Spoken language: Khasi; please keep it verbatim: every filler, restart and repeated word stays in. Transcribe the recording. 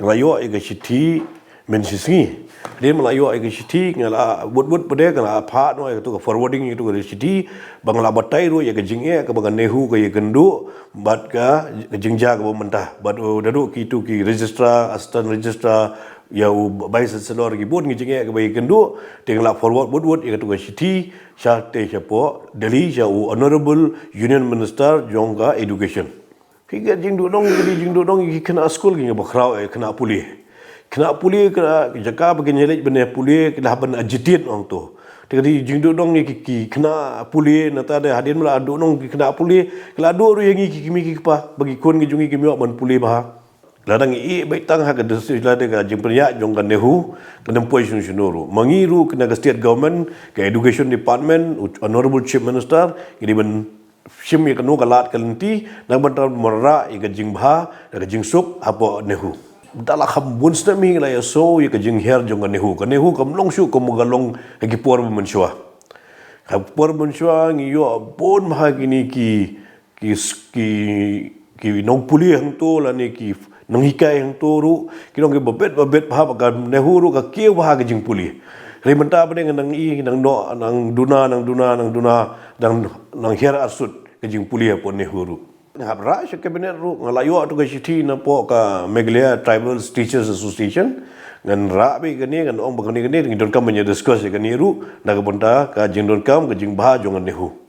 La ïoh ïa ka shithi mynshisngi. Hadien ba la ïoh ïa ka shithi, nga la wut wut pat de, nga la phah noh ïa katu ka forwarding ïa katu ka shithi, ba nga la batai ruh ïa ka jingeh kaba ka NEHU ka ïakynduh bad ka, ka jingjia kaba mynta. Bad, uh, naduh kitu ki registrar, assistant registrar, ïa u vice chancellor, ki bun ki jingeh kaba ïakynduh, te nga la forward wut wut ïa katu ka shithi sha te shapoh Delhi, sha u Honorable Union Minister jong ka Education. Ki, ka jingduhnong, ka jingduhnong ki khynnah skul ki nga bakhraw ïa khynnah pule. Khynnah pule ka jaka ba ki ïaleit ban ïa pule, ki la ban agitate hangto. Te ka jingduhnong ki, ki khynnah pule, nangta de hadien ba la duhnong ki khynnah pule, ki la duh ruh ïa ngi ki kmie ki kpa, ba ki khun ki jong ngi kim ïoh ban pule bha. Lada ngi ïohi beit tang ha ka district, lada ka jingpynïaid jong ka NEHU, kan ym poi shano shano ruh. Ma ngi ruh na ka state government, ka education department, u Honorable Chief Minister, ngi dei ban shim ïa kano ka lad ka lynti, na ka bynta ban wanrah ïa ka jingbha, na ka jingsuk, hapoh NEHU. Da la kham bun snem hi la ïa shu ïa ka jinghiar jong ka NEHU. Ka NEHU kam long shuh kum ka long ha ki por ba mynshuwa. Ha ki por ba mynshuwa ngi ïoh bun bha kine ki, ki, ki, ki nongpule hangto lane ki nonghikai hangto ruh, ki long ki babit, babit bha, ba ka NEHU ruh ka kiew bha ka jingpule. Hynrei mynta pat de nga nang ïohi, nang noh, nang duna, nang duna, nang duna, nang, nang hiar arsut ka jingpule hapoh NEHU ruh. Nga hap rah sha cabinet ruh, nga la ïoh tu ka shithi napoh ka Meghalaya Tribal Teachers Association. Ngan rah beit kane, ngan ong ba kane, kane ngi donkam ban ïa discuss ïa kane ruh, na ka bynta ka jingdonkam, ka jingbha jong ka NEHU.